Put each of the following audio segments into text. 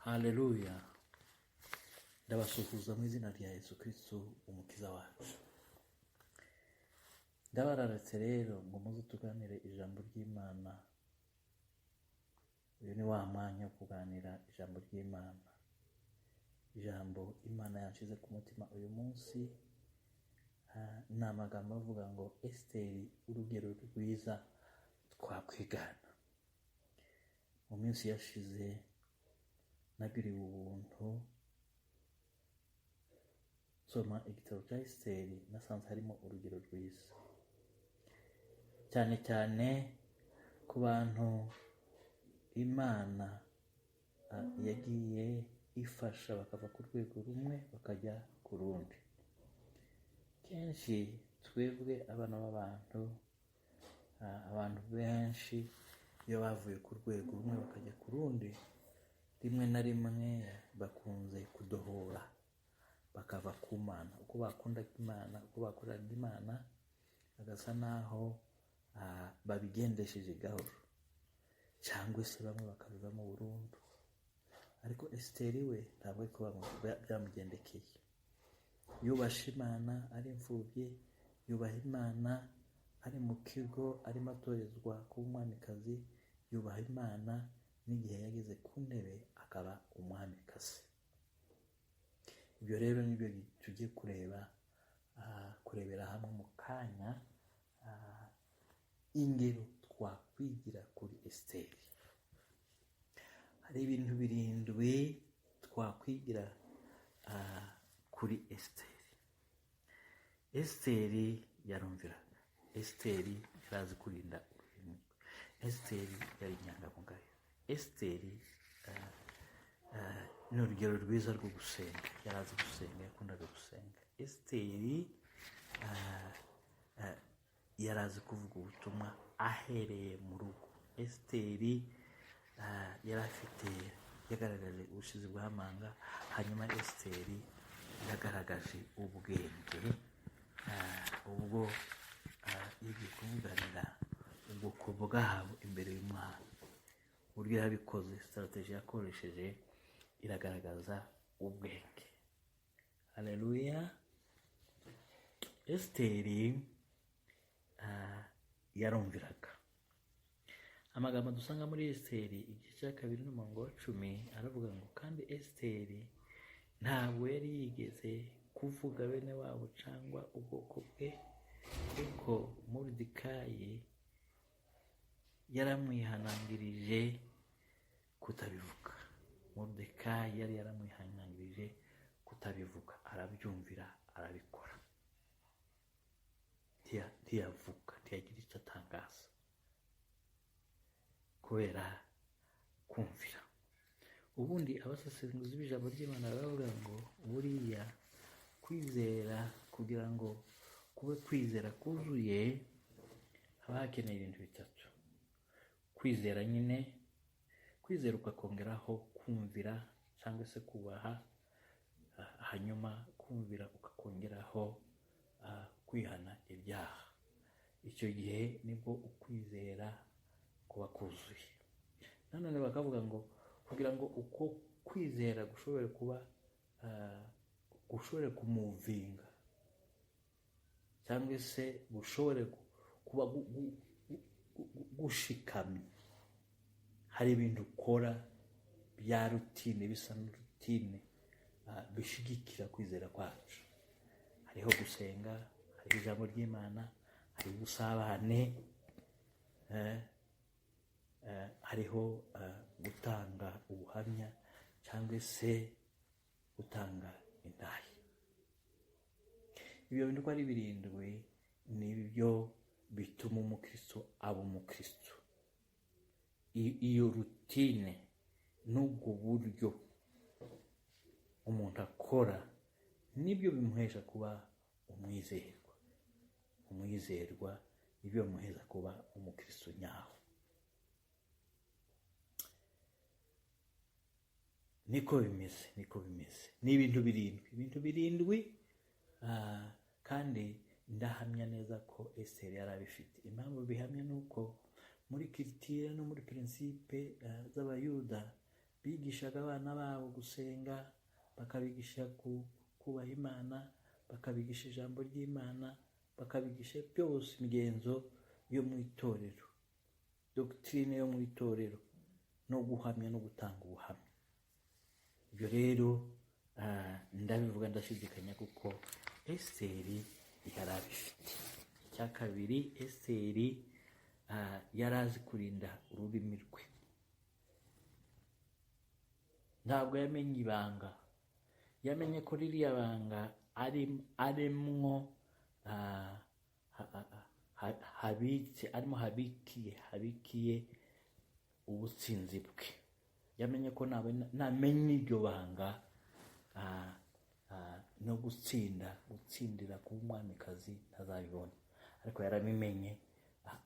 Haleluya! Ndabasuhuza mu izina rya Yesu Kristo, Umukiza wacu. Ndabararitse rero ngo muze tuganire ijambo ry'Imana. Uyu ni wa mwanya wo kuganira ijambo ry'Imana. Ijambo Imana yanshize ku mutima uyu munsi ni amagambo avuga ngo: "Esiteri, urugero rwiza twakwigana." Mu minsi yashize nagiriwe ubuntu nsoma igitabo cya Esiteri, nasanze harimo urugero rwiza cyane cyane ku bantu Imana yagiye ifasha bakava ku rwego rumwe bakajya ku rundi. Kenshi twebwe abana b'abantu, abantu benshi iyo bavuye ku rwego rumwe bakajya ku rundi, rimwe na rimwe bakunze kudohora bakava ku Mana. Uko bakundaga Imana, uko bakoreraga Imana, bagasa naho babigendesheje gahoro, cyangwa se bamwe bakabivamo burundu. Ariko Esiteri we ntabwo ariko byamugendekeye. Yubashe Imana ari imfubyi, yubaha Imana ari mu kigo arimo atorezwa kuba umwamikazi, yubaha Imana n'igihe yageze ku ntebe akaba umwamikazi. Ibyo rero nibyo tugiye kurebera hamwe mu kanya, ingero twakwigira kuri Esiteri. Hari ibintu birindwi twakwigira kuri Esiteri. Esiteri yarumviraga, Esiteri yari azi kurinda ururimi rwe, Esiteri yari inyangamugayo, Esiteri ni urugero rwiza rwo gusenga, yari azi gusenga, yakundaga gusenga. Esiteri yari azi kuvuga ubutumwa ahereye mu rugo. Esiteri yari afite, yagaragaje ubushizi bw'amanga. Hanyuma Esiteri yagaragaje ubwenge ubwo yagiye kuvuganira ubwoko bwabo imbere y'umwami. Uburyo yabikoze, strategy yakoresheje iragaragaza ubwenge. Haleluya! Esiteri yarumviraga. Amagambo dusanga muri Esiteri igice cya 2 n'umurongo wa 10 aravuga ngo: "Kandi Esiteri ntabwo yari yigeze kuvuga bene wabo cyangwa ubwoko bwe, kuko Moridekayi yaramwihanangirije kutabivuga." Moridekayi yari yaramwihanangirije kutabivuga, arabyumvira, arabikora. Ntiyavuga, ntiyagira icyo atangaza kubera kumvira. Ubundi abasesenguzi b'ijambo ry'Imana baravuga ngo buriya kwizera, kugira ngo kube kwizera kuzuye, haba hakeneye ibintu bitatu: kwizera nyine, kwizera ukakongeraho kumvira cyangwa se kubaha, hanyuma kumvira ukakongeraho kwihana ibyaha. Icyo gihe nibwo ukwizera kuba kuzuye. Nanone bakavuga ngo kugira ngo uko kwizera gushobore kuba gushobore kumuvinga cyangwa se gushobore kuba gushikamye, hari ibintu ukora bya routine, bisa na routine, bishigikira kwizera kwacu. Hariho gusenga, hariho ijambo ry'Imana, hariho ubusabane, hariho gutanga ubuhamya cyangwa se gutanga intahe. Ibyo bintu uko ari birindwi ni byo bituma umukristo aba umukristo. Iyo routine n'ubwo buryo umuntu akora nibyo bimuhesha kuba umwizerwa. Umwizerwa nibyo bimuhesha kuba umukristo nyawo. Niko bimeze, niko bimeze. Ni ibintu birindwi, ibintu birindwi. Kandi ndahamya neza ko Esiteri yari abifite. Impamvu bihamya ni uko muri culture no muri principe z'Abayuda. Bigishaga abana babo gusenga, bakabigisha kubaha Imana, bakabigisha ijambo ry'Imana, bakabigisha byose, imigenzo yo mu itorero, doctrine yo mu itorero, no guhamya no gutanga ubuhamya. Ibyo rero ndabivuga ndashidikanya, kuko Esiteri yari abifite. Icya kabiri, Esiteri yari azi kurinda ururimi rwe. Ntabwo yamenye ibanga, yamenye ko ririya banga arimwo habitse, arimo habikiye ubutsinzi bwe. Yamenye ko namenye iryo banga no gutsindira kuba umwamikazi ntazabibona. Ariko yarabimenye,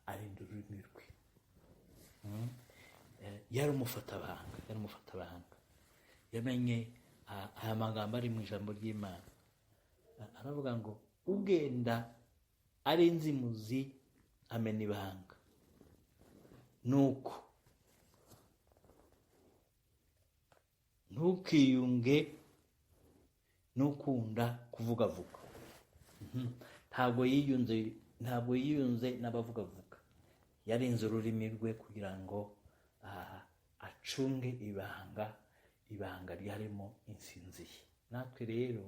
arinda ururimi rwe. Yari umufatabanga, yari umufatabanga. Yamenye aya magambo ari mu ijambo ry'Imana. Aravuga ngo ugenda ari inzimuzi amena ibanga. Nuko ntukiyunge n'ukunda kuvugavuga. Ntabwo yiyunze, ntabwo yiyunze n'abavugavuga. Yarinze ururimi rwe kugira ngo acunge ibanga, ibanga ryarimo insinzi ye. Natwe rero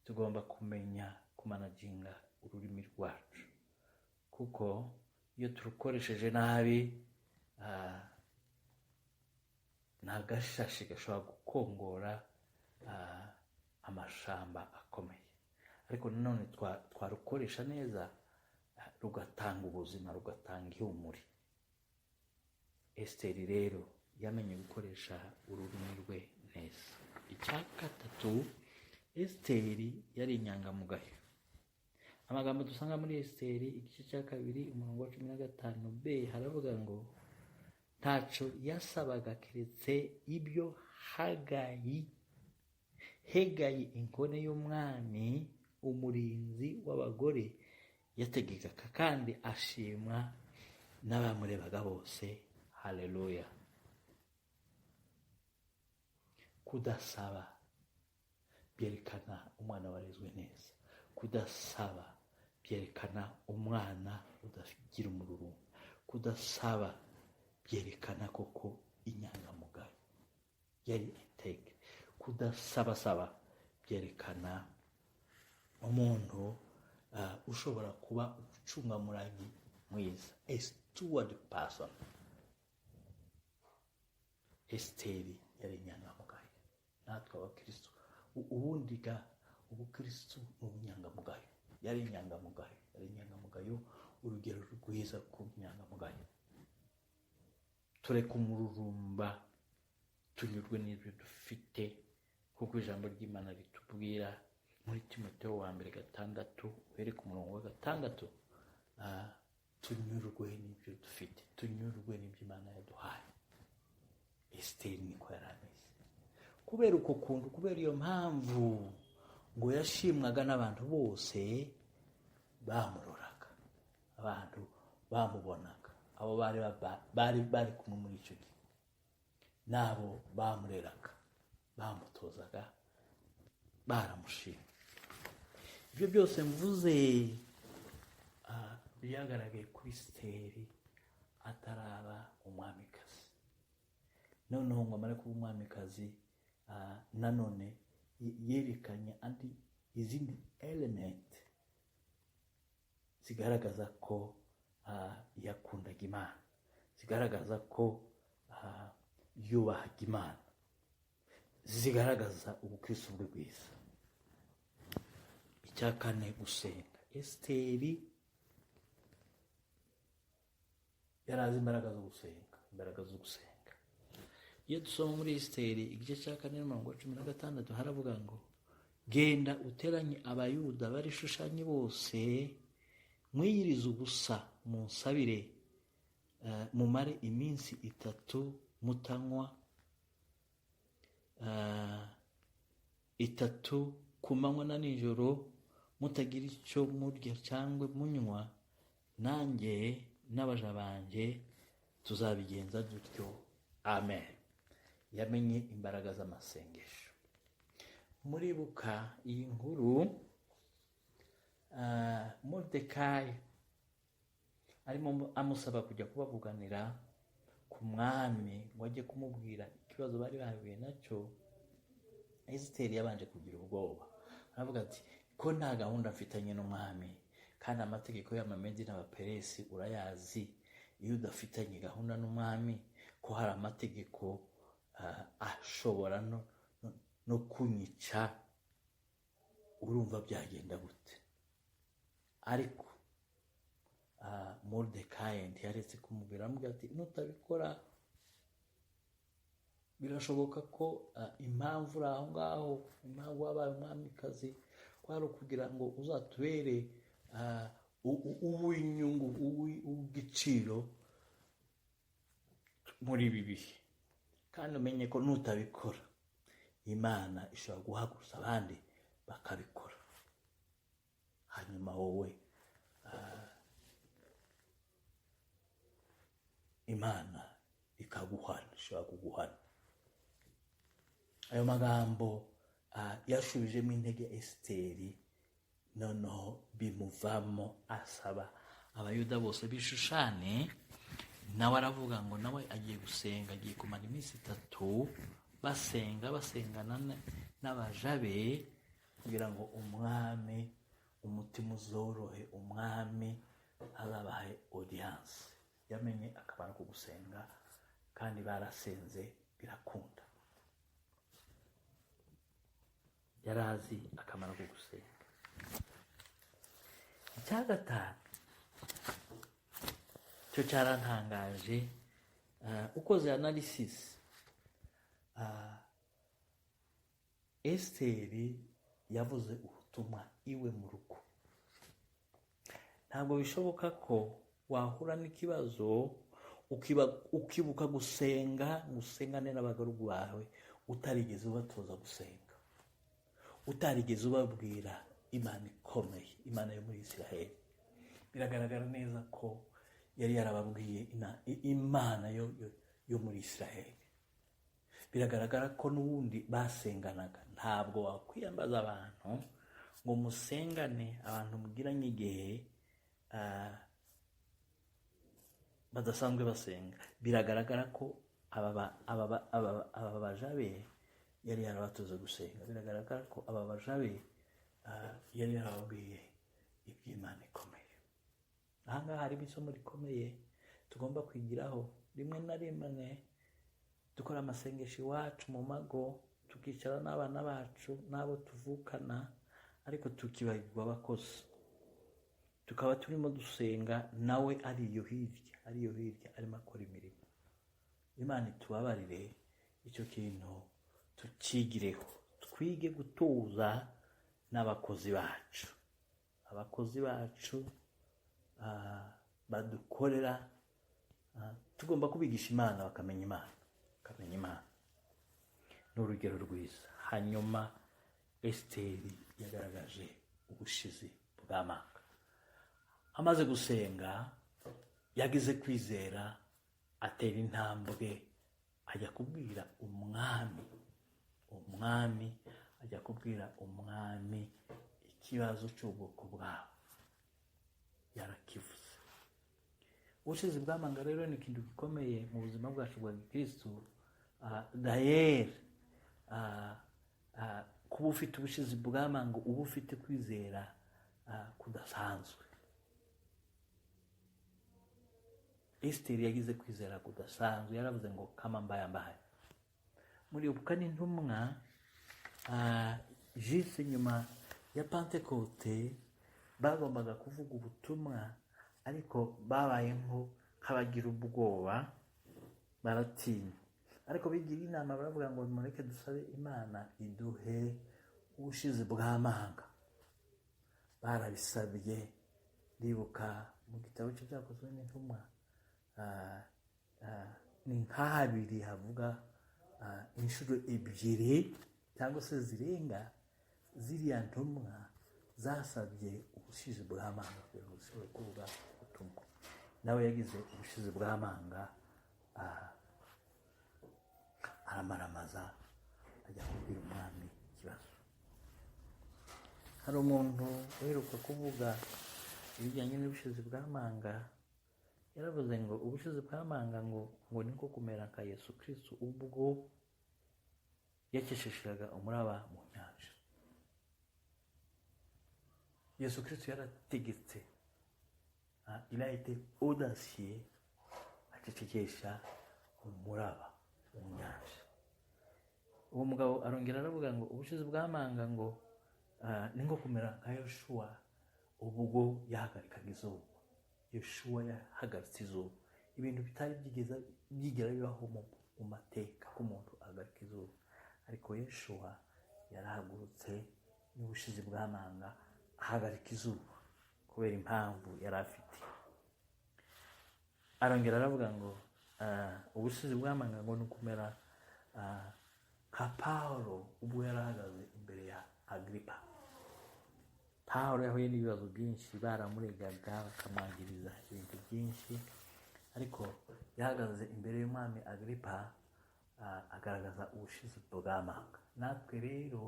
tugomba kumenya kumanaginga ururimi rwacu, kuko iyo turukoresheje nabi ni agashashi gashobora gukongora amashamba akomeye. Ariko nanone twarukoresha neza, rugatanga ubuzima, rugatanga ihumure. Esiteri rero yamenye gukoresha ururimi rwe neza. Icya gatatu, Esiteri yari inyangamugayo. Amagambo dusanga muri Esiteri igice cya 2 umurongo wa 15b haravuga ngo ntaco yasabaga keretse ibyo Hegayi inkone y'umwami, umurinzi w'abagore, yategekaga, kandi ashimwa n'abamurebaga bose. Haleluya. Kudasaba byerekana umwana warezwe neza. Kudasaba byerekana umwana udagira umururumba. Kudasaba byerekana koko inyangamugayo, yari intègre. Kudasabasaba byerekana umuntu ushobora kuba umucungamuragi mwiza, a steward person. Esiteri yari inyangamugayo. Natwe abakristo, ubundi ga ubukristo ni ubunyangamugayo. Yari inyangamugayo, yari inyangamugayo, urugero rwiza ku bunyangamugayo. Tureke umururumba, tunyurwe n'ibyo dufite, kuko ijambo ry'Imana ritubwira muri Timoteyo wa mbere 6 uhere ku murongo wa 6, tunyurwe n'ibyo dufite, tunyurwe n'ibyo Imana yaduhaye. Esiteri niko yari ameze. Kubera uko kuntu, kubera iyo mpamvu, ngo yashimwaga n'abantu bose bamuroraga, abantu bamubonaga, abo bari kumwe muri icyo gihe, n'abo bamureraga, bamutozaga, baramushima. Ibyo byose mvuze byagaragaye kuri Esiteri ataraba umwamikazi. Noneho ngo amare kuba umwamikazi, nanone yerekanye andi izindi element zigaragaza ko yakundaga Imana, zigaragaza ko yubahaga Imana, zigaragaza ubukristo bwe bwiza. Icya kane, gusenga. Esiteri yari azi imbaraga zo gusenga, imbaraga zo gusenga. Iyo dusoma muri Esiteri igice cya 4 n'umurongo wa 16 haravuga ngo genda uteranye Abayuda bari Shushani bose, mwiyirize ubusa, munsabire, mumare iminsi 3 mutanywa, 3 ku manywa na nijoro, mutagira icyo murya cyangwa munywa, nanjye n'abaja banjye Tuzabigenza dutyo, amen. Yamenye imbaraga z'amasengesho. Muribuka iyi nkuru, Moridekayi arimo amusaba kujya kubavuganira ku mwami ngo ajye kumubwira ikibazo bari bahuye nacyo. Esiteri yabanje kugira ubwoba, aravuga ati: "Ko nta gahunda mfitanye n'umwami, kandi amategeko y'Amamedi n'Abaperesi urayazi, iyo udafitanye gahunda n'umwami, ko hari amategeko ashobora no kunyica, urumva byagenda gute?" Ariko Moridekayi ntiyaretse kumubwira, aramubwira ati: "Nutabikora, birashoboka ko impamvu uri aho ngaho, impamvu wabaye umwamikazi, kwari ukugira ngo uzatubere uw'inyungu, uw'igiciro muri ibi bihe. Kandi umenye ko nutabikora, Imana ishobora guhagurutsa abandi bakabikora, hanyuma wowe Imana ikaguhana, ishobora kuguhana." Ayo magambo yashubijemo intege Esiteri, noneho bimuvamo asaba Abayuda bose b'Ishushani. Nawe aravuga ngo nawe agiye gusenga, agiye kumara iminsi 3 basenga, basengana n'abaja be, kugira ngo umwami umutima uzorohe, umwami azabahe audience. Yamenye akamaro ko gusenga, kandi barasenze birakunda. Yari azi akamaro ko gusenga. Icya gatanu cyo cyarantangaje, ukoze analysis, Esiteri yavuze ubutumwa iwe mu rugo. Ntabwo bishoboka ko wahura n'ikibazo ukibuka gusenga ngo usengane n'abagaragu bawe, utarigeze ubatoza gusenga, utarigeze ubabwira Imana ikomeye, Imana yo muri Israheli. Biragaragara neza ko yari yarababwiye Imana yo muri Israheli. Biragaragara ko n'ubundi basenganaga. Ntabwo wakwiyambaza abantu ngo musengane, abantu mugiranye igihe badasanzwe basenga. Biragaragara ko aba baja be yari yarabatoze gusenga. Biragaragara ko aba baja be yari yarababwiye iby'Imana ikomeye. Aha ngaha harimo isomo rikomeye tugomba kwigiraho. Rimwe na rimwe dukora amasengesho iwacu mu mago, tukicara n'abana bacu n'abo tuvukana, ariko tukibagirwa abakozi, tukaba turimo dusenga, nawe ari iyo hirya, ari iyo hirya arimo akora imirimo. Imana itubabarire, icyo kintu tukigireho, twige gutuza n'abakozi bacu. Abakozi bacu badukorera, tugomba kubigisha Imana, bakamenya Imana, bakamenya Imana. Ni urugero rwiza. Hanyuma Esiteri yagaragaje ubushizi bw'amanga. Amaze gusenga, yagize kwizera, atera intambwe ajya kubwira umwami, umwami ajya kubwira umwami ikibazo cy'ubwoko bwabo, yarakivuze. Ubushizi bw'amanga rero ni ikintu gikomeye mu buzima bwacu bwa gikristu. Dayeri kuba ufite ubushizi bw'amanga, uba ufite kwizera kudasanzwe. Esiteri yagize kwizera kudasanzwe, yaravuze ngo kama mbaya mbaya. Muribuka n'intumwa jise nyuma ya Pantekote bagombaga kuvuga ubutumwa, ariko babaye nk'abagira ubwoba, baratinya. Ariko bigira inama, baravuga ngo mureke dusabe Imana iduhe ubushizi bw'amanga. Barabisabye. Ndibuka mu gitabo cy'Ibyakozwe n'Intumwa, ni nka habiri havuga inshuro ebyiri cyangwa se zirenga, ziriya ntumwa zasabye ubushizi bw'amanga kugira ngo zishobore kuvuga ubutumwa. Nawe yagize ubushizi bw'amanga. Aramaramaza ajya kubwira umwami ikibazo. Hari umuntu uheruka kuvuga ibijyanye n'ubushizi bw'amanga, yaravuze ngo ubushizi bw'amanga ngo niko kumera nka Yesu Kristo ubwo yakesheshaga umuraba mu nyanja. Yesu Kristo yarategetse, il a été audacieux, acecekesha umuraba mu nyanja. Uwo mugabo arongera aravuga ngo ubushizi bw'amanga ngo ni nko kumera nka Yoshuwa ubwo yahagarikaga izuba. Yoshuwa yahagaritse izuba, ibintu bitari byigeze byigera bibaho mu mateka ko umuntu ahagarika izuba, ariko Yoshuwa yarahagurutse n'ubushizi bw'amanga ahagarika izuba kubera impamvu yari afite. Arongera aravuga ngo ubushizi bw'amanga ngo ni ukumera nka Pawulo ubwo yari ahagaze imbere ya Agiripa. Pawulo yahuye n'ibibazo byinshi, baramuregaga, bakamwangiriza ibintu byinshi, ariko yahagaze imbere y'umwami Agiripa, agaragaza ubushizi bw'amanga. Natwe rero,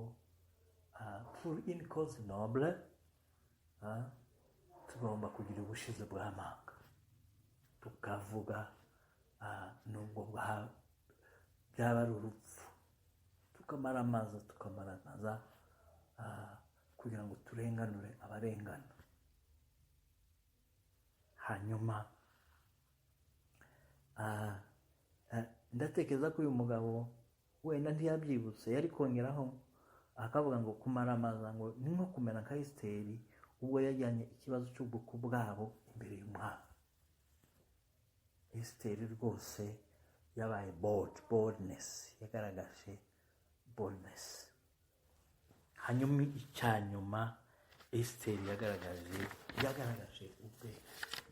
pour une cause noble, tugomba kugira ubushizi bw'amanga, tukavuga nubwo byaba ari urupfu, tukamaramaza, tukamaramaza kugira ngo turenganure abarengana. Hanyuma ndatekereza ko uyu mugabo wenda ntiyabyibutse, yari kongeraho akavuga ngo kumaramaza ngo ni nko kumera nka Esiteri ubwo yajyanye ikibazo cy'ubwoko bwabo imbere y'umwami. Esiteri rwose yabaye bold, boldness, yagaragaje boldness. Hanyuma icyanyuma Esiteri yagaragaje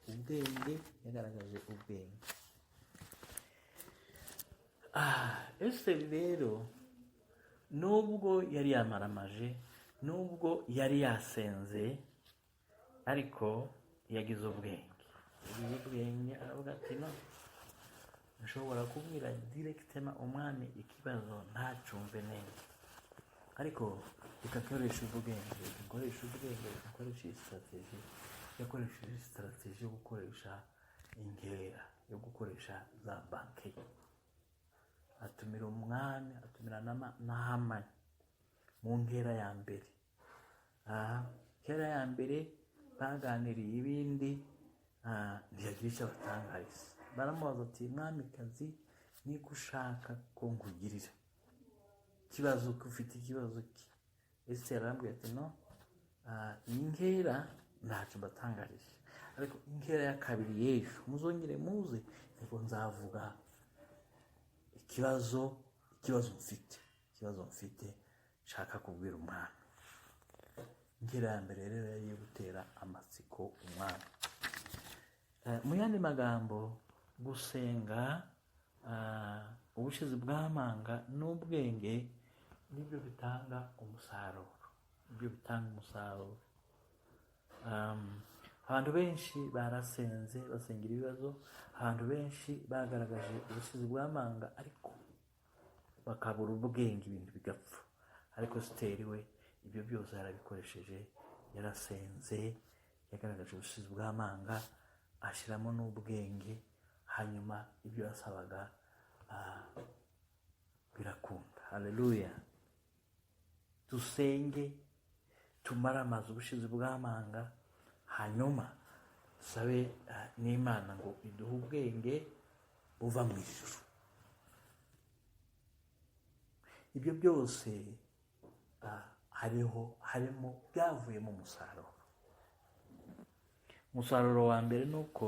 ubwenge, yagaragaje ubwenge. Esiteri rero, nubwo yari yamaramaje, nubwo yari yasenze, ariko yagize ubwenge, yagize ubwenge. Aravuga ati: "No nshobora kubwira directement umwami ikibazo ntacumve neza, ariko reka nkoreshe ubwenge, reka nkoreshe ubwenge, reka nkoreshe iyi strategy." Yakoresheje strategy yo gukoresha inkera, yo gukoresha za banquet. Atumira umwami, atumira na Hamani mu nkera ya mbere. Aha nkera ya mbere baganiriye ibindi, ntiyagira icyo abatangariza. Baramubaza ati: "Mwamikazi, niko ushaka ko nkugirira ikibazo, ko ufite ikibazo ki?" Ese arambwira ati: "No, iyi nkera ntacyo mbatangarije, ariko inkera ya kabiri y'ejo muzongere muze, nibwo nzavuga ikibazo mfite nshaka kubwira umwami." Inkera ya mbere rero yari iyo gutera amatsiko umwami. Mu yandi magambo, gusenga, ubushizi bw'amanga n'ubwenge nibyo bitanga umusaruro, nibyo bitanga umusaruro. Abantu benshi barasenze, basengera ibibazo. Abantu benshi bagaragaje ubushizi bw'amanga, ariko bakabura ubwenge, ibintu bigapfa. Ariko Esiteri we ibyo byose yarabikoresheje: yarasenze, yagaragaje ubushizi bw'amanga, ashyiramo n'ubwenge, hanyuma ibyo yasabaga birakunda. Haleluya! Dusenge, tumare amazi ubushizi bw'amanga, hanyuma dusabe n'Imana ngo iduhe ubwenge buva mu ijuru. Ibyo byose hariho harimo byavuyemo umusaruro. Umusaruro wa mbere ni uko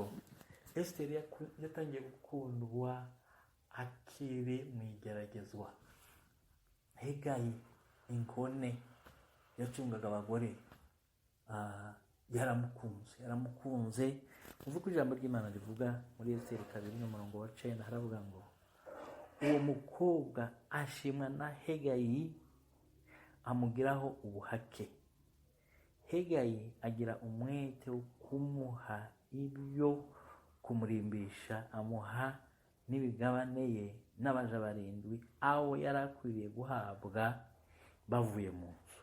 Esiteri yatangiye gukundwa akiri mu igeragezwa. Hegayi, inkone yacungaga abagore, yaramukunze, yaramukunze. Uvuga ijambo ry'Imana rivuga muri Esiteri 2 n'umurongo wa 9, haravuga ngo: "Uwo mukobwa ashimwa na Hegayi, amugiraho ubuhake. Hegayi agira umwete wo kumuha ibyo kumurimbisha, amuha." n'imigabane ye n'abaja barindwi, abo yari akwiriye guhabwa bavuye mu nzu.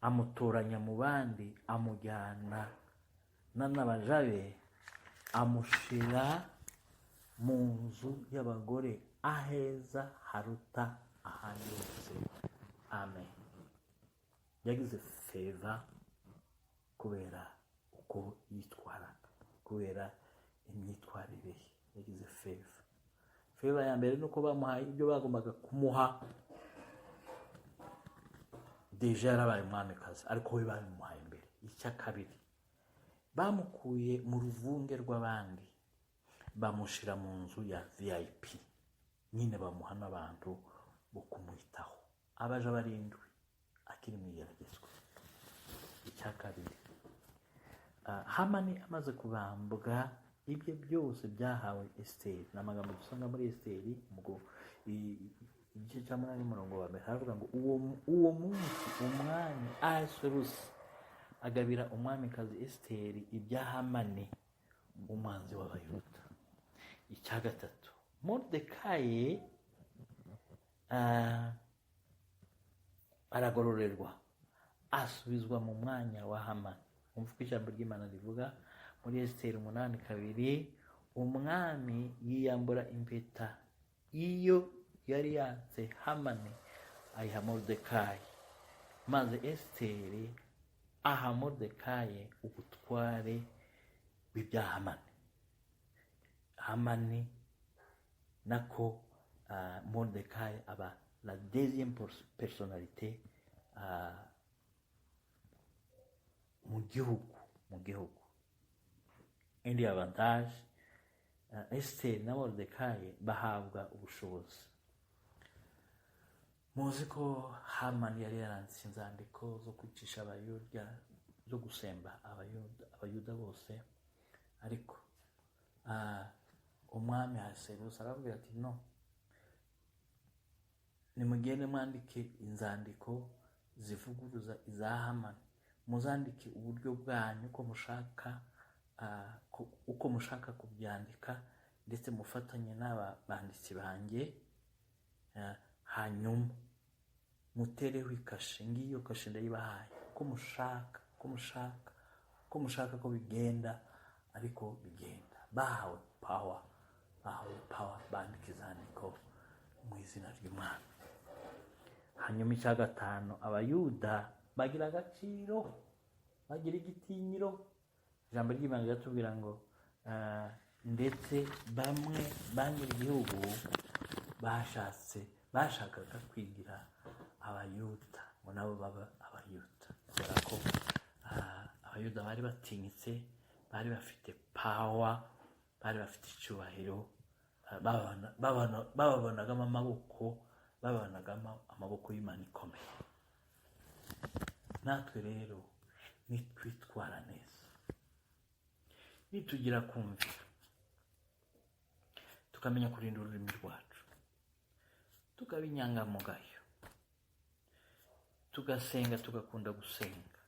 Amutoranya mu bandi, amujyana n'abaja be, amushira mu nzu y'abagore, aheza haruta ahandi hose. Amen. Yagize favor kubera uko yitwaraga, kubera imyitwarire ye. Yagize favor. Favor ya mbere ni uko bamuhaye ibyo bagombaga kumuha. Déjà yarabaye umwamikazi, ariko we babimuhaye mbere. Icya kabiri, bamukuye mu ruvunge rw'abandi, bamushyira mu nzu ya VIP nyine, bamuha n'abantu bo kumwitaho, abaja barindwi, akiri mu igeragezwa. Icya kabiri, Hamani amaze kubambwa, ibye byose byahawe Esiteri. Ni amagambo dusanga muri Esiteri igice cya 8, umurongo wa 1. Haravuga ngo: Uwo munsi umwami Ahasuwerusi agabira umwamikazi Esiteri ibya Hamani, umwanzi w'Abayuda." Icya gatatu, Moridekayi aragororerwa, asubizwa mu mwanya wa Hamani. Umva uko ijambo ry'Imana rivuga muri Esiteri 8:2: "Umwami yiyambura impeta iyo yari yatse Hamani, ayiha Moridekayi, maze Esiteri aha Moridekayi ubutware bw'ibya Hamani." Hamani nako Moridekayi aba la deuxième personnalité mu gihugu. Indi avantage, Esiteri na Moridekayi bahabwa ubushobozi. Muzi ko Hamani yari yaranditse inzandiko zo kwicisha Abayuda, zo gusemba Abayuda bose, ariko umwami Ahasuwerusi arababwira ati: "No, nimugende mwandike inzandiko zivuguruza iza Hamani, muzandike uburyo bwanyu uko mushaka kubyandika, ndetse mufatanye n'aba banditsi banjye, hanyuma mutereho ikashe. Ngiyo kashe ndayibahaye, uko mushaka ko bigenda ariko bigenda." Bahawe power, bahawe power, bandika izandiko mu izina ry'umwami. Hanyuma icya gatanu, Abayuda bagira agaciro, bagira igitinyiro. Ijambo ry'Imana riratubwira ngo ndetse bamwe bangira igihugu bashakaga kwigira Abayuda, ngo nabo baba Abayuda, kubera ko Abayuda bari batinyitse, bari bafite power, bari bafite icyubahiro, bababonagamo amaboko y'Imana ikomeye. Natwe rero nitwitwara neza, nitugira kumvira, tukamenya kurinda ururimi rwacu, tukaba inyangamugayo, tugasenga, tugakunda gusenga,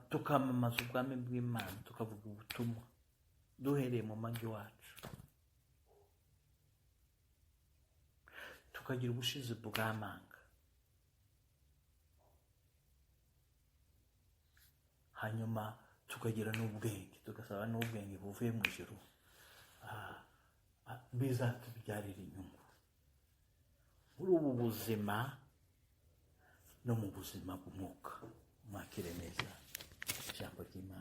tukamamaza ubwami bw'Imana, tukavuga ubutumwa duhereye mu mago iwacu, tukagira ubushizi bw'amanga, hanyuma tukagira n'ubwenge, tugasaba n'ubwenge buvuye mu ijuru, bizatubyarira inyungu muri ubu buzima no mu buzima bw'umwuka. Mwakire neza ijambo ry'Imana.